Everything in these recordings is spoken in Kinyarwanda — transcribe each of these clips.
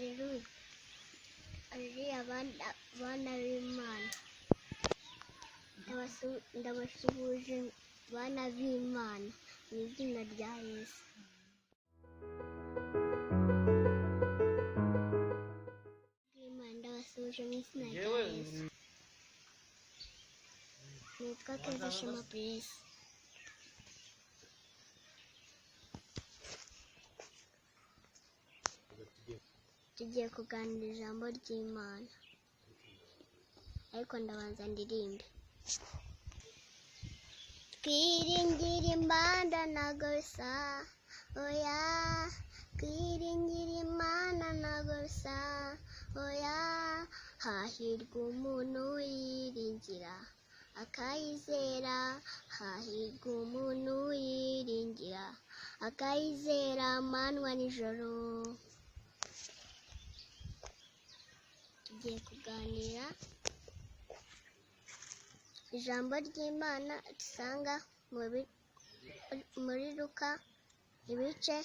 Haleluya. Haleluya bana b'Imana. Ndabasuhuje bana b'Imana mu izina rya Yesu. Imana ndabasuhuje mu izina rya Yesu. Nitwa Keza Shema Grace. Tugiye kuganira ijambo ry'Imana, ariko ndabanza ndirimbe. Twiringira Imana ntago bisa, oya. Twiringira Imana ntago bisa, oya. Hahirwa umuntu uyiringira akayizera, hahirwa umuntu uyiringira akayizera amanywa nijoro. Tugiye kuganira ijambo ry'Imana dusanga muri Luka ibice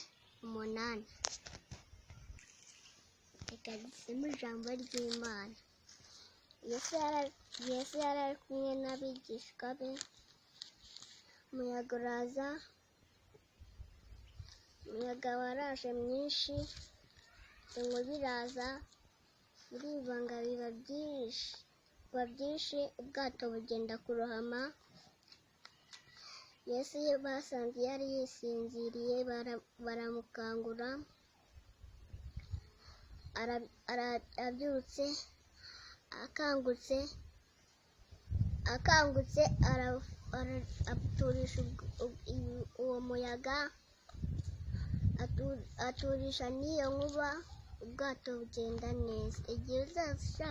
8. Reka dusome ijambo ry'Imana. Yesu yari ari kumwe n'abigishwa be, umuyaga uraza, umuyaga waraje mwinshi, inkuba iraza, birivanga biba byinshi, ubwato bugenda kurohama. Yesu basanze yari yisinziriye, baramukangura, arabyutse, akangutse aturisha uwo muyaga, aturisha n'iyo nkuba, ubwato bugenda neza. Igihe uzaza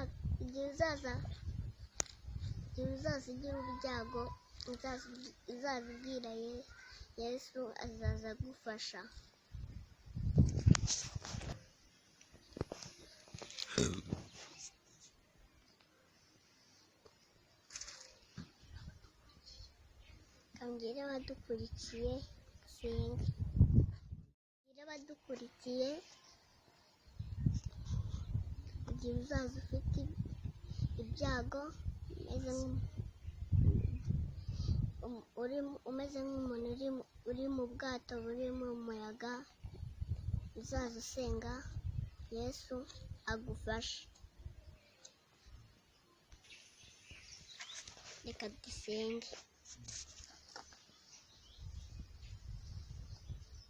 ugira ibyago, uzabibwira Yesu, azaza agufasha. Kambwire abadukurikiye senge. Kambwire abadukurikiye, igihe uzaza ufite ibyago umeze nk'umuntu uri mu bwato burimo umuyaga, uzaza usenga Yesu agufashe. Reka dusenge.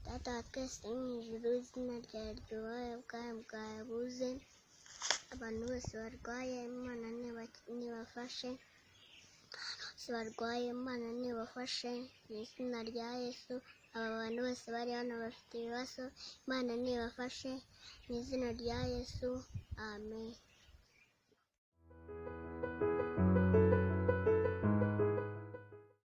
Data wa twese uri mu ijuru, izina ryawe ryubahwe, ubwami bwawe buze, abantu bose barwaye Imana nibafashe, bose barwaye Imana nibafashe mu izina rya Yesu. Aba bantu bose bari hano bafite ibibazo, Imana nibafashe mu izina rya Yesu, amen.